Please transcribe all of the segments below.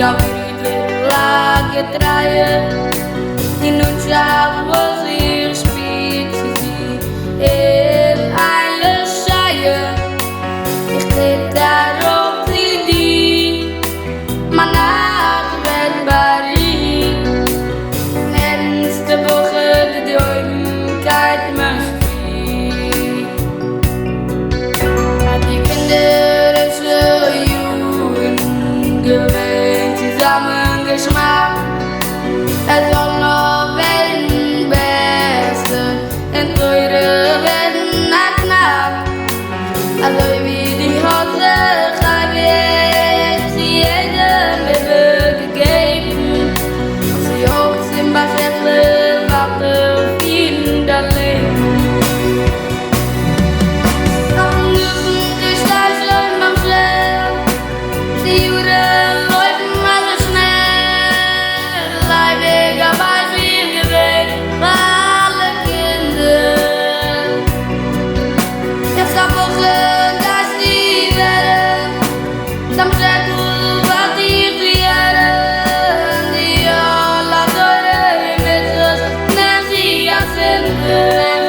אַ ברודער, אַ געטרײַער, די נאָענטשאַפֿט וואָס איך שפּיר צו דיר אין איין לשער. איך טרעט אַרויף צו דיר, מײַן האַרץ ווערט באַרירט. אַן ערנסטע בחור, די דערהויבנקייט מען שפּירט. אַז די קינדערישע יאָרן געווען צוזאַמען געשמאַק. עס זאָל נאָר ווערן בעסער און תורה ווערן אַ קנאַק. אַזוי ווי דו האָסט זיך אייביג צו יעדעם איבערגעגעבן, זאָלסטו אויך צום באַשעפֿער ווײַטער פֿירן דײַן לעבן. נתן, דו שטייסט שוין ביים שוועל, די יאָרן לויפֿן אַזוי שנעל, אייביג אַ ביישפּיל געווען פֿאַר אַלע קינדער. יעצט אַ בחור גייסטו ווערן, צום זעקל וואַרט דיך צו הערן, די עול התורה ומצוות נעם זי אַצינדער.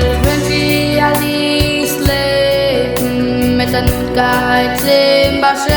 איך ווינטש דיר אַ זיס לעבן מיט אַ נאָענטקייט צום באַשעפֿער.